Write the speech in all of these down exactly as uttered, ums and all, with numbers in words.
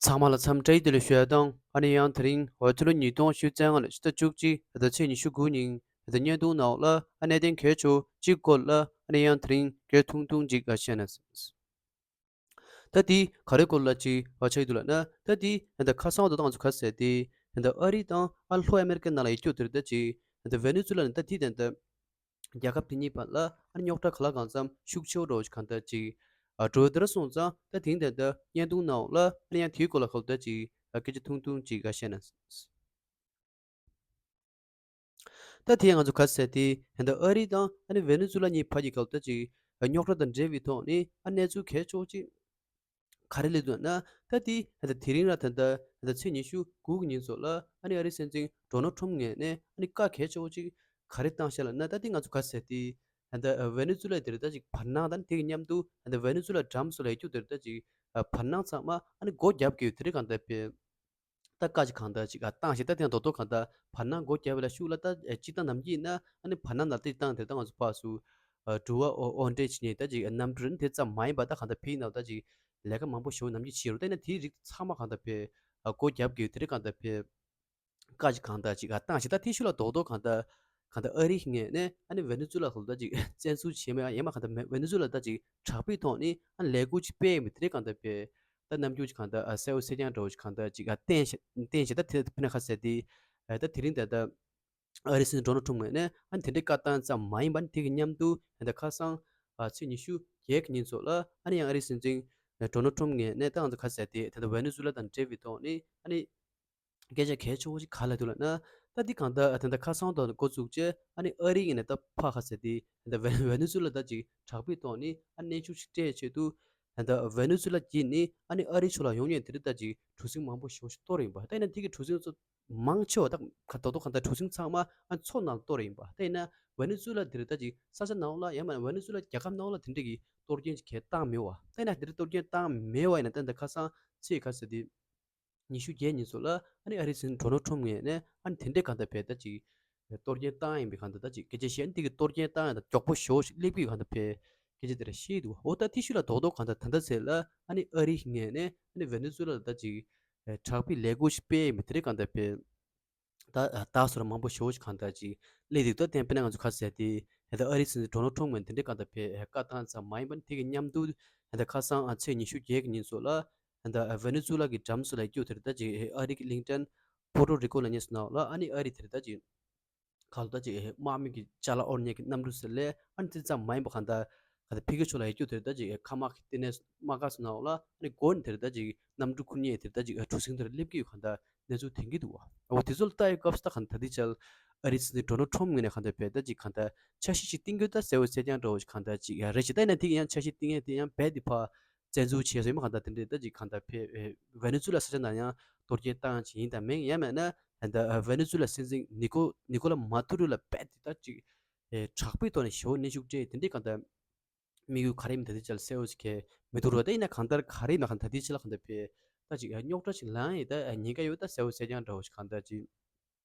ཚང་མ་ལ་འཚམས་འདྲི་བདེ་ལེགས་ཞུ་ཡ་དང་། ཨ་ནི་ཡང་དེ་རིང་འོ་ཕྱི་ལོ་ཉིས་སྟོང་ཉི་ཤུ་རྩ་ལྔ་ལོའི་ཕྱི་ཟླ་བཅུ་གཅིག་ཟླ་ཚེས་ཉི་ཤུ་དགུ་ཉིན་ད་བརྙན་ཐུང་ནང་ལ་ཨ་གནད་དོན་གལ་ཆེ་བོ་གཅིག་སྐོར་ལ་ཨ་ནི་ཡང་དེ་རིང་སྐད་ཆ་ཐུང་ཐུང་ཅིག་བཤད་ན། ད་དེ་ག་རེ་སྐོར་ལ་ཅིག་ཆགས་ཀྱི་འདུག་ལབ་ན། ད་དེ་ད་ཁ་སང་དུ་ད་ང་ཚོ་ག་ཟེར་དེ་ད་ཨ་རི་དང་ཨ་ལྷོ་ཨ་མེ་རི་ཀའི་ནང་ལ་ཡོད་རྒྱུ་དེར་ད་ཅིག་ད་ཝེ་ནེ་ཛུ་ལ་ནས་ད་དེ་ད་ད་རྒྱལ་ཁབ་དེ་གཉིས་བར་ལ་ཨ་ནི་རྙོག་དྲ་ག་ལ་གང་འཚམ་ཤུགས་ཆེ་བོ་འགྲོ་བ་ཞིག་གང་ལྟར་ཅིག་ཨ་འགྲོ་དེར་སོང་ཙང་། ད་དེང་དེ་ད་བརྙན་ཐུང་ནང་ལ་ཨ་ནི་ཡང་དེའི་སྐོར་ལ་ག་ལ་ད་ཅིག་སྐད་ཆ་ཐུང་ཐུང་ཅིག་བཤད་ན། ད་དེ་ང་ཚོ་ག་ཟེར་དེ་ད་ཨ་རི་དང་ཨ་ནི་ཝེ་ནེ་ཛུ་ལ་གཉིས་བར་གྱི་ག་ལ་ད་ཅིག་རྙོག་དྲ་དང་འབྲེལ་བའི་ཐོག་ནས་ཨ་གནས་ཚུལ་གལ་ཆེ་བོ་ཅིག་ག་རེ་སླེབས་འདུག་ན། ད་དེ་ད་དེ་རིང་ར་ད་ད་ད་ཚེས་ཉི་ཤུ་དགུ་གི་ཉིན་ཚོ་ལ་ཨ་ནི་ཨ་རིའི་སྲིད་འཛིན་ཌོ་ནལ་ཊམ་ངོས་ནས་ཨ་ནི་བཀའ་གལ་ཆེ་བོ་ཅིག་ག་རེ་བཏང་ཤག་ལབ་ན། ད་དེ་ང་ཚོ་ག་ཟེར་དེ་ད་ཝེ་ནེ་ཛུ་ལ་དེར་ད་ཅིག་བར་སྣང་དང་དེ་གི་མཉམ་དུ་ད་ཝེ་ནེ་ཛུ་ལ་འགྲམ་སོ་ལ་ཡོད་རྒྱུ་དེར་ད་ཅིག་བར་སྣང་ཚང་མ་ཨ་ནི་སྒོ་རྒྱབ་དགོས་དེ་རིགས་གང་ལྟར་དཔེ། ད་བཀའ་ཅིག་གང་ལྟར་ཅིག་ཨ་བཏང་ཞིག་ད་དེ་ཡང་རྡོག་རྡོག་གང་ལྟར་བར་སྣང་སྒོ་རྒྱབ་པ་ལ་ཤུགས་ལ་ད་ཨེ་སྤྱིར་བཏང་ནམ་རྒྱུན་ཡིན་ན་ཨ་ནི་བར་སྣང་ལ་དེ་བཏང་དེ་ད་ང་ཚོ་ཕར་ཚུར་ཨ་འགྲུལ་པ་ཨོ་ཨོ་འདྲེ་བྱེད་མཁན་ད་ཅིག་གནམ་གྲུ་ནི་དེ་ཙམ་མ་ཡིན་པ། ད་གང་ལྟར་ཕི་ནང་ད་ཅིག་ལས་ཀ་མང་པོ་ཞེ་པོ་ནམ་རྒྱུན་བྱེད་རུང་། ད་ཡིན་ན་དེའི་རིགས་ཚང་མ་གང་ལྟར་དཔེ་ཨ་སྒོ་རྒྱབ་དགོས་དེ་རིགས་གང་ལྟར་དཔེ་བཀའ་ཅིག་གང་ལྟར་ཅིག་ཨ་བཏང་ཞིག་ད་དེའི་ཤུགས་ལ་རྡོག་རྡོག་གང་ལྟར་གང་ལྟར་ཨ་རིའི་ངོས་ནས་ཨ་ནི་ཝེ་ནེ་ཛུ་ལ་ལ་ད་ཅིག་བཙན་འཛུལ་བྱེད་མ་ཡང་ཡང་མ་གང་ལྟར་ཝེ་ནེ་ཛུ་ལ་ད་ཅིག་དྲག་པོའི་ཐོག་ནས་ཨ་ནི་ལས་འགུལ་ཅིག་སྤེལ་ཡིན་པ་དེ་རིགས་གང་ལྟར་དཔེ། ད་ནམ་རྒྱུན་གྱི་གང་ལྟར་ཨ་གསལ་བོ་གསལ་རྐྱང་འདྲ་བོ་ཞིག་གང་ལྟར་ཅིག་ཨ་བསྟན་ཞིག་བསྟན་ཞིག་ད་དེ་ཕི་ན་ཁ་གསལ་དེ་ཨ་ད་དེ་རིང་ད་ལྟ་ཨ་རི་སྲིད་འཛིན་ཌོ་ནལ་ཊམ་ངོས་ནས་ཨ་ནི་དེ་འདྲའི་བཀའ་བཏང་ཙམ་མ་ཡིན་པ་ནི་དེ་གི་མཉམ་དུ་ད་ལྟ་ཁ་སང་ཨ་ཚེས་ཉི་ཤུ་བརྒྱད་ཀྱི་ཉིན་ཚོ་ལ་ཨ་ནི་ཡང་ཨ་རི་སྲིད་འཛིན་ཌོ་ནལ་ཊམ་ངོས་ནས་ད་ང་ཚོ་ཁ་གསལ་དེ་ད་ལྟ་ཝེ་ནེ་ཛུ་ལ་དང་འབྲེལ་བའི་ཐོག་ནས་ཨ་ནི་སྐད་ཆ་གལ་ཆེ་བོ་ཞིག་ག་ལ་འདུག་ལབ་ན། ད་འདི་གང་ལྟར་ད་ལྟ་ཁ་སང་དང་འགོ་བཙུགས་རྗེས་ཨ་ནི་ཨ་རི་ངོས་ནས་ད་ཕར་ཁ་གསལ་དེ་ད་ལྟ་ཝེ་ཝེ་ནེ་ཛུ་ལ་ད་ཅིག་དྲག་པོའི་ཐོག་ནས་ཨ་གནོན་ཤུགས་ཤིག་སྤྲད་ཆེད་དུ། ད་ལྟ་ཝེ་ནེ་ཛུ་ལ་བརྒྱུད་ནས་ཨ་ནི་ཨ་རི་ཕྱོགས་ལ་ཡོང་མཁན་དེ་རིགས་ད་ཅིག་གྲུ་གཟིངས་མང་པོ་ཞེ་པོ་ཞིག་གཏོར་ཡིན་པ། ད་ཡིན་ན་དེ་གི་གྲུ་གཟིངས་ཚོ་མང་ཆེ་བ་ད་ག་རྡོག་རྡོག་གང་ལྟར་གྲུ་གཟིངས་ཚང་མ་ཨ་མཚོ་ནང་གཏོར་ཡིན་པ། ད་ཡིན་ན་ཝེ་ནེ་ཛུ་ལ་དེ་རིགས་ད་ཅིག་ས་ཆ་ནང་ལ་ཡང་མིན་ན་ཝེ་ནེ་ཛུ་ལ་རྒྱལ་ཁབ་ནང་ལ་དེ་འདྲས་ཀྱི་གཏོར་སྐྱོན་ཅིག་གང་བཏང་མེད་པ། ད་ཡིན་ན་དེ་འདྲས་གཏོར་སྐྱོན་བཏང་མེད་པ་ཡིན་ན་ད་ལྟ་ཁ་སང་ཚེས་ག་ཚོད་དེ། ཉི་ཤུ་བརྒྱད་ཉིན་ཚོ་ལ་ཨ་ནི་ཨ་རིའི་སྲིད་འཛིན་ཌོ་ནལ་ཊམ་ངོས་ནས་ཨ་ནི་དེ་འདྲའི་གང་ལྟར་བས་ད་ཅིག་གཏོར་སྐྱོན་བཏང་ཡིན་པའི་གང་ལྟར་ད་ཅིག་སྐད་ཆ་བཤད། ཨ་ནི་དེ་གི་གཏོར་སྐྱོན་བཏང་ཡང་ད་མགྱོགས་པོ་ཞེ་པོ་ཞིག་སླེབས་ཀྱི་གང་ལྟར་བས་སྐད་ཆ་དེ་འདྲ་བཤད་འདུག་འོ་ད་དེ་ཤུལ་ལ་རྡོག་རྡོག་གང་ལྟར་ད་ལྟ་ཚེ་ལ་ཨ་ནི་ཨ་རིའི་ངོས་ནས་ཨ་ནི་ཝེ་ནེ་ཛུ་ལ་ལ་ད་ཅིག་དྲག་པོའི་ལས་འགུལ་ཞིག་སྤེལ་ཡིན་པའི་དེ་འདྲའི་གང་ལྟར་བས། ད་ད་སོར་མང་པོ་ཞེ་པོ་ཞིག་གང་ལྟར་ཅིག་སླེབས་འདུག་ད་གཏན་དཔེར་ན་ང་ཚོ་ཁ་གསལ་དེ་ད་ལྟ་ཨ་རིའི་སྲིད་འཛིན་ཌོ་ནལ་ཊམ་ངོས་ནས་དེ་འདྲའི་གང་ལྟར་བས་བཀའ་བཏང་ཙམ་མ་ཡིན་པ་ནི་དེ་གི་མཉམ་དུ་ད་ལྟ་ཁ་སང་ཨ་ཚེས་ཉི་ཤུ་བརྒྱད་ཀྱི་ཉིན་ཚོ་ལ། ད་ལྟ་ཝེ་ནེ་ཛུ་ལ་གི་འགྲམ་སོ་ལ་ཡོད་རྒྱུ་དེ་རེད། ད་ཅིག་ཨ་རི་གི་གླིང་ཕྲན་པོ་ཊོ་རི་ཀོ་ལབ་མཁན་ཚོ་ནང་ལ་ཨ་ནི་ཨ་རི་དེ་རེད། ད་ཅིག་ག་ལ་ད་ཅིག་དམག་མི་གི་ཅ་ལག་དབོར་མཁན་གྱི་གནམ་གྲུ་ཟེར་ལས་ཨ་ནི་དེ་ཙམ་མ་ཡིན་པ་གང་ལྟར་ག་ད་ཕི་གི་ཕྱོགས་ལ་ཡོད་རྒྱུ་དེ་རེད། ད་ཅིག་ཁ་མ་གི་ལྟེ་གནས་དམག་སྒར་ཚོ་ནང་ལ་ཨ་ནི་སྒོ་ནས་དེ་རེད། ད་ཅིག་གནམ་གྲུ་ཁུར་མཁན་དེ་རེད། ད་ཅིག་གྲུ་གཟིངས་དེར་སླེབས་ཀྱི་ཡོད་གང་ལྟར་གནས་ཚུལ་ཐོན་གྱི་འདུག་བ། འོ་དེ་ཚོ་ལ་ལྟ་ཡི་སྐབས་སུ་ད་གང་ལྟར་ད་ལྟའི་ཆར་ཨ་རིའི་སྲིད་འཛིན་ཌོ་ནལ་ཊམ་ངོས་ནས་གང་ལྟར་བས་ད་ཅིག་གང་ལྟར་འཆར་གཞི་ཞིག་བཏིང་རྒྱུ་ད་གསལ་པོ་གསལ་རྐྱང་འདྲ་བོ་ཞིག་གང་ལྟར་ཅིག་ཡ་རེད་ཅིག་ད་ཡིན་ན་དེ་གི་ཡང་འཆར་གཞི་བཏིང་ཡས་དེ་ཡང་རྦད་དེ་ཕར་བཙན་འཛུལ་བྱས་སོང་ཡིན་པ་གང་ལྟར་དེ་འདྲས་ད་ཅིག་གང་ལྟར་བས་ཝེ་ནེ་ཛུ་ལ་ས་ཆ་ནང་ཡང་གཏོར་སྐྱོན་བཏང་ཅིག་ཡིན་དང་མིན། ཡང་མིན་ན་ད་ལྟ་ཝེ་ནེ་ཛུ་ལ་སྲིད་འཛིན་ནི་ཀོ་ནི་ཀོ་ལ་མ་ཏུ་རུ་ལ་རྦད་དེ་ད་ཅིག་དྲག་པོའི་ཐོག་ནས་ཞེ་པོ་གནོན་ཤུགས་སྤྲད་དེ་འདྲས་གང་ལྟར་དམིགས་ཡུལ་ག་རེ་ཡིན་ད་ལྟའི་ཆར་གསལ་པོ་ཞིག་གས་མི་འདུག་རོ། ད་ཡིན་ན་གང་ལྟར་ག་རེ་ཡིན་ན་གང་ལྟར་ད་ལྟའི་ཆར་ལ་གང་ལྟར་བས་ད་ཅིག་རྙོག་དྲ་ཞིག་ལངས་ཡས་ད་ཉེན་ཁ་ཡོད་ད་གསལ་པོ་གསལ་རྐྱང་འདྲ་བོ་ཞིག་གང་ལྟར་ཅིག་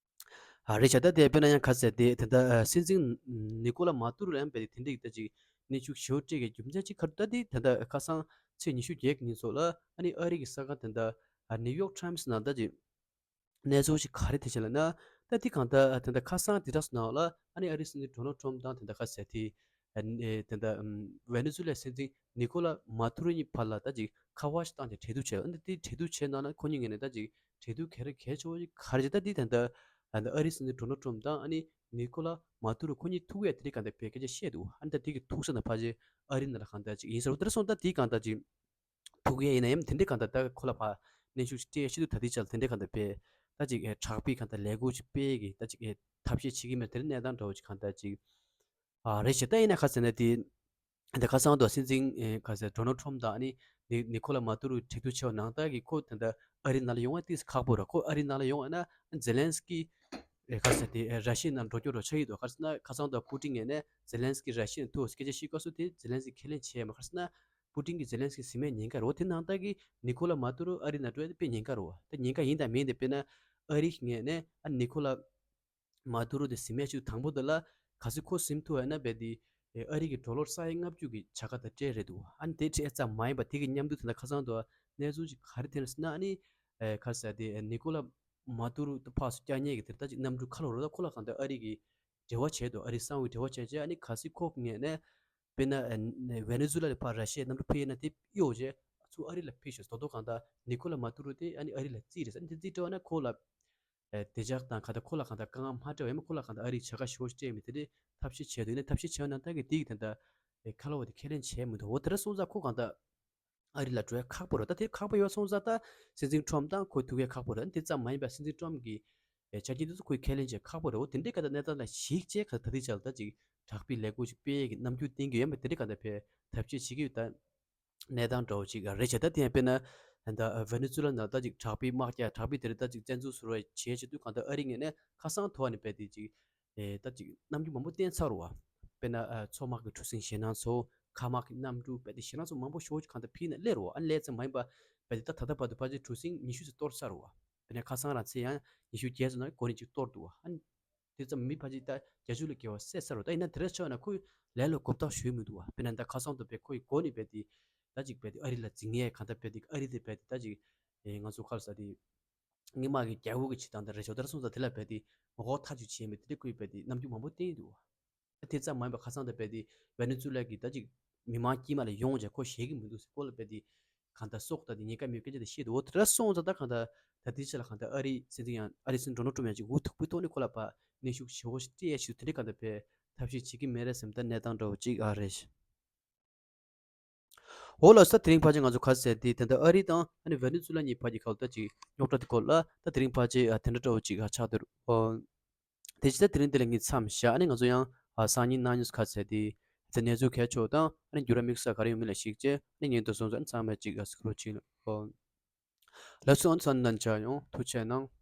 ཨ་རེད་བྱ། ད་དེ་དཔེར་ན་ཡང་ག་ཟེར་དེ་ད་ལྟ་ཨ་སྲིད་འཛིན་ནི་ཀོ་ལ་མ་ཏུ་རུ་ལ་ཡང་རྦད་དེ་དེ་འདྲ་ཡི་ད་ཅིག་གནོན་ཤུགས་ཞེ་པོ་སྤྲད་ཀྱི་རྒྱུ་མཚན་ཅིག་ག་རེ་ད་དེ་ད་ལྟ་ཁ་སང་ཚེས་ཉི་ཤུ་བརྒྱད་ཀྱི་ཉིན་སོགས་ལ་ཨ་ནི་ཨ་རི་གི་གསར་ཁང་དེ་འདྲ་ཨ་ནིའུ་ཡོག་ཊའིམ་སི་ནང་ད་ཅིག་གནས་ཚུལ་ཞིག་ག་རེ་དེ་བྱས་ལབ་ན། ད་དེ་གང་ལྟར་ཨ་དེ་འདྲ་ཁ་སང་དེ་དག་སོགས་ནང་ལ་ཨ་ནི་ཨ་རི་སྲིད་འཛིན་ཌོ་ནལ་ཊམ་དང་དེ་འདྲ་ག་ཟེར་དེ་ཨ་ནི་དེ་འདྲ་ཝེ་ནེ་ཛུ་ལ་སྲིད་འཛིན་ནི་ཀོ་ལ་མ་ཏུ་རུ་གཉིས་བར་ལ་ད་ཅིག་ཁ་པར་ཞིག་བཏང་ཅིག་གྲོས་བསྡུར་བྱས། ཨ་ནི་དེ་གྲོས་བསྡུར་བྱས་ནང་ལ་ཁོ་གཉིས་ངོས་ནས་ད་ཅིག་གྲོས་བསྡུར་གལ་རེ་གལ་ཆེ་བོ་ཞིག་ག་རེ་བྱས། ད་དེ་ད་ལྟ་ཨ་ནི་ཨ་རི་སྲིད་འཛིན་ཌོ་ནལ་ཊམ་དང་ཨ་ནི་ནི་ཀོ་ལ་མ་ཏུ་རུ་ཁོ་གཉིས་ཐུག་ཡས་དེ་རིགས་གང་ལྟར་བས་སྐད་ཆ་བཤད་འདུག་ཨ་ནི་ད་དེ་གི་ཐུག་ས་ན་ཕལ་ཆེར་ཨ་རི་ནང་ལ་གང་ལྟར་ཅིག་ཡིན་ཟེར་བ་དེ་རེད་སོང་། ད་དེ་གང་ལྟར་ཅིག་ཐུག་ཡས་ཡིན་ན་ཡང་དེ་འདྲས་གང་ལྟར་ད་ཁོ་ལ་ཕར་གནོན་ཤུགས་ཅིག་སྤྲད་ཤེས་འདུག་ད་དེ་ཆར་དེ་འདྲས་གང་ལྟར་བས་ད་ཅིག་དྲག་པོའི་གང་ལྟར་ལས་འགུལ་ཅིག་སྤེལ་གི་ད་ཅིག་ཐབས་ཤེས་བྱེད་ཀྱི་མེད། དེ་རིང་གནས་སྟངས་འདྲ་བོ་ཅིག་གང་ལྟར་ཅིག་ཨ་རེད་བྱས། ད་ཡིན་ན་ག་ཟེར་ན་དེ་ད་ཁ་སང་དུ་སྲིད་འཛིན་ཨེ་ག་ཟེར་ཌོ་ནལ་ཊམ་དང་ཨ་ནི་ནི་ནི་ཁོ་ལ་མ་ཏུ་རུ་གྲོས་བསྡུར་བྱས་པ་ནང་ལྟར་གྱི་ཁོ་ད་ལྟ་ཨ་རི་ནང་ལ་ཡོང་བ་ཏིས་ཁག་པོ་རེད། ཁོ་ཨ་རི་ནང་ལ་ཡོང་བ་ན་ཛེ་ལན་སི་ཀི་ཨེ་ག་ཟེར་དེ་ཨེ་ར་ཤི་ཡ་ནང་འགྲོ་རྒྱུ་རོ་ཆགས་ཡོད་དོ། ག་ཟེར་ན་ཁ་སང་དུ་པུ་ཏིན་ངོས་ནས་ཛེ་ལན་སི་ཀི་ར་ཤི་ཡ་ནང་ཐུག་སྐད་ཆ་བཤད་སྐབས་སུ་དེ་ཛེ་ལན་སི་ཀི་ཁས་ལེན་བྱས་མ། ག་ཟེར་ན་པུ་ཏིན་གྱིས་ཛེ་ལན་སི་ཀི་ཟིན་མེད་ཉེན་ཁ་རེད། དེ་ནང་ལྟར་གྱི་ནི་ཁོ་ལ་མ་ཏུ་རུ་ཨ་རི་ནང་འགྲོ་ཡ་དེ་དཔེ་ཉེན་ཁ་རེད། དེ་ཉེན་ཁ་ཡིན་དང་མིན་དེ་དཔེར་ན་ཨ་རི་ངོས་ནས་ཨ་ནི་ཁོ་ལ་མ་ཏུ་རུ་དེ་ཟིན་མེད་ཆུ་དང་པོ་དེ་ལ་གལ་སྲིད་ཁོ་ཟིན་ཐུབ་ཡ་ན་རྦད་དེ་ཨ་རི་གི་ཌོ་ལར་ས་ཡ་ལྔ་བཅུ་གི་བྱ་དགའ་དེ་སྤྲད་རེད་འདུག་ཨ་ནི་དེ་སྤྲད་ཙམ་མ་ཡིན་པ་དེ་གི་མཉམ་དུ་དེ་འདྲ་ཁ་སང་དུ་ གནས་ཚུལ་ཅིག་ག་རེ་ཐོན་ཟེར་ན། ཨ་ནི་ཨེ་ག་རེ་ཟེར་དེ་ཨེ་ནི་ཀོ་ལ་མ་ཏུ་རུ་དུ་ཕར་ཚུར་རྒྱག་མཁན་གྱི་དེར་ད་ཅིག་གནམ་གྲུ་ཁ་ལོ་རོ་ད་ཁོ་ལ་གང་ལྟར་ཨ་རི་གི་འབྲེལ་བ་བྱས་འདུག་ཨ་རི་གསང་བའི་འབྲེལ་བ་བྱས་བྱས། ཨ་ནི་གལ་སྲིད་ཁོ་ངེས་ནས་དཔེར་ན་ཨེ་ཝེ་ནེ་ཛུ་ལ་ལ་ཕར་ར་ཤི་ཡའི་གནམ་གྲུ་ཕུད་ཡས་ན་དེ་གཡོག་བྱས་ཚུར་ཨ་རི་ལ་ཕུད་ཤོག་ཟེར། ད་དུང་གང་ལྟར་ནི་ཀོ་ལ་མ་ཏུ་རུ་དེ་ཨ་ནི་ཨ་རི་ལ་རྩིས་རེད་ཟེར། ཨ་ནི་དེ་རྩིས་སྤྲད་པ་ན་ཁོ་ལ་ཨེ་བདེ་འཇགས་དང་གང་ལྟར་ཁོ་ལ་གང་ལྟར་དཀའ་ངལ་མ་སྤྲད་པ་ཡིན་ན། ཁོ་ལ་གང་ལྟར་ཨ་རིའི་བྱ་དགའ་ཞེ་པོ་ཞིག་སྤྲད་མི་དེ་འདྲའི་ཐབས་ཤེས་བྱས་འདུག་ཡིན་ནའི་ཐབས་ཤེས་བྱས་ཡོད་ན་ད་གི་དེ་གི་ད་ལྟ་ཨེ་ཁ་ལོ་བ་དེ་ཁས་ལེན་བྱས་མི་འདུག་འོ་དེ་འདྲ་སོང་ཙང་ཁོ་གང་ལྟར་ཨ་རི་ལ་འགྲོ་ཡ་ཁག་པོ་རེད། ད་དེ་ཁག་པོ་ཡོད་སོང་ཙང་ད་སྲིད་འཛིན་ཁྲོམ་དང་ཁོ་ཐུག་ཡ་ཁག་པོ་རེད། དེ་ཙམ་མ་ཡིན་པ་སྲིད་འཛིན་ཁྲོམ་གི་ཨེ་ཆ་རྐྱེན་དེ་ཚོ་ཁོས་ཁས་ལེན་བྱེད་ཁག་པོ་རེད། འོ་དེ་འདྲའི་སྐད་ཆ་གནས་སྟངས་ལ་གཞིགས་བྱས་ག་ད་ལྟའི་ཆ་ལ་ད་ཅིག་དྲག་པོའི་ལས་འགུལ་ཅིག་སྤེལ་ཡས་ཀྱི་རྣམ་འགྱུར་བསྟན་གྱི་ཡོད་མེད་དེ་འདྲའི་ག་ད་ཕའི་ཐབས་ཤེས་བྱེད་ཀྱི་ཡོད་ད། གནས་སྟངས་འདྲ་བོ་ཅིག་རེད་བྱས། ད་དེ་ཡང་དཔེར་ན་ད་ལྟ་ཝེ་ནེ་ཛུ་ལ་ནང་ད་ཅིག་དྲག་པོའི་དམག་རྒྱག་དྲག་པོའི་དེ་རིང་ད་ཅིག་བཙན་འཛུལ་ཟུར་བ་བྱེད་བྱེད་དུས་གང་ལྟར་ཨ་རི་ངོས་ནས་ཁ་སང་ཐོག་ནས་རྦད་དེ་ཅིག་ཨེ་ད་ཅིག་རྣམ་འགྱུར་མང་པོ་བསྟན་ཚར་བ། དཔེར་ན་ཨ་མཚོ་དམག་གི་གྲུ་གཟིངས་ཞེད་སྣང་ཚོགས། མཁའ་དམག་གི་གནམ་གྲུ་རྦད་དེ་ཞེད་སྣང་ཚོགས་མང་པོ་ཞེ་པོ་ཅིག་གང་ལྟར་ཕུད་ནས་སླེབས་རེད་བ། ཨ་ནི་སླེབས་ཙམ་མ་ཡིན་པ་རྦད་དེ་ད་ད་ལྟ་བར་དུ་ཕལ་ཆེར་གྲུ་གཟིངས་ཉི་ཤུ་ཙམ་གཏོར་ཚར་བ། དཔེར་ན་ཁ་སང་རང་ཚེ་ཡང་ཉི་ཤུ་བརྒྱད་ཙམ་ནང་འགོ་ནས་ཅིག་གཏོར་འདུག་བ། ཨ་ནི་དེ་ཙམ་མི་ཕལ་ཆེར་ད་བརྒྱད་ཅུ་ལ་བརྒལ་བ་བསད་ཚར་རེད། ད་ཡིན་ན་དེ་འདྲ་ཆགས་ན་ཁོས་ལས་ལ་གོ་བརྡ་ཞུས་མི་འདུག་བ། དཔེར་ན་ད་ཁ་སང་དུ་བས་ཁོ་ཡི་འགོ་ནས་བས་དེ་ད་ཅིག་བས་དེ་ཨ་རི་ལ་འཛིང་ཡས་གང་ལྟར་བས་དེ་ཨ་རི་དེ་བས་དེ་ད་ཅིག་ཨེ་ང་ཚོ་ག་རེ་ཟེར་དེ་སྔོན་མ་གི་རྒྱལ་པོ་གི་བྱེད་སྟངས་དེ་རེད་ཤག་ད་སོང་ཙང་དེ་ལ་བས་དེ་འོག་ཐག་གཅོད་བྱས་མེད། དེ་འདྲ་ཁོས་བས་དེ་རྣམ་འགྱུར་མང་པོ་བསྟན་འདུག་བ། དེ་ཙམ་མ་ཡིན་པ་ཁ་སང་དུ་བས་དེ་ཝེ་ནེ་ཛུ་ལ་གི་ད་ཅིག་མི་མང་དཀྱིལ་མ་ལ་ཡོང་བྱས་ཁོ་ཞེད་ཀྱི་མི་འདུག་ཟེར། ཁོ་ལ་བས་དེ་གང་ལྟར་སྲོག་ལྟ་དེ་ཉེན་ཁ་མེད་སྐད་ཆ་དེ་བཤད་འདུག་འོ་དེ་འདྲ་སོང་ཙང་ད་གང་ལྟར་ད་ལྟའི་ཆ་ལ་གང་ལྟར་ཨ་རི་སྲིད་འཛིན་ཡང་ཨ་རི་སྲིད་འཛིན་ཌོ་ནལ་ཊམ་ཡང་ཅིག་འུ་ཐུག་པོའི་ཐོག་ནས་ཁོ་ལ་ཕར་གནོན་ཤུགས་ཞེ་པོ་ཞིག་སྤྲད་ཡ་ཞིག་དེ་འདྲའི་གང་ལྟར་བས་ཐབས་ཤེས་བྱེད་ཀྱི་མེད་རེད་བསམ། ད་གནས་སྟངས་འདྲ་བོ་ཅིག་ཨ་རེད། འོ་ལགས་སོ། དེ་རིང་ཕལ་ཆེར་ང་ཚོ་ག་རེ་ཟེར་དེ་ད་ལྟ་ཨ་རི་དང་ཨ་ནི་ཝེ་ནེ་ཛུ་ལ་གཉིས་བར་གྱི་ག་ལ་ད་ཅིག་རྙོག་དྲ་དེ་སྐོར་ལ་ད་དེ་རིང་ཕལ་ཆེར་ཨ་དེ་འདྲ་འདྲ་བོ་ཅིག་ཨ་ཆགས་འདུག་ཨོ། དེ་ཕྱིན་ད་དེ་རིང་འདི་ལ་ངས་མཚམས་བཞག་ཨ་ནི་ང་ཚོ་ཡང་ཨ་སང་ཉིན་གནངས་ཉིན་ག་རེ་ཟེར་དེ་ད་གནས་ཚུལ་གལ་ཆེ་བ་དང་ཨ་ནི་འགྱུར་བ་དམིགས་བསལ་ག་རེ་ཡོང་མིན་ལ་གཞིགས་བྱས་ཨ་ནི་ཉིན་དུ་སོང་ཙང་ཨ་ནི་ཚང་མས་ཅིག་ཨ་གཟིགས་རོགས་གྱིས་ལགས། ཨོ། ལགས་སོ། ཨ་ནི་ཚང་མ་ལ་མཇལ་ཡོང་། ཐུགས་རྗེ་གནང་།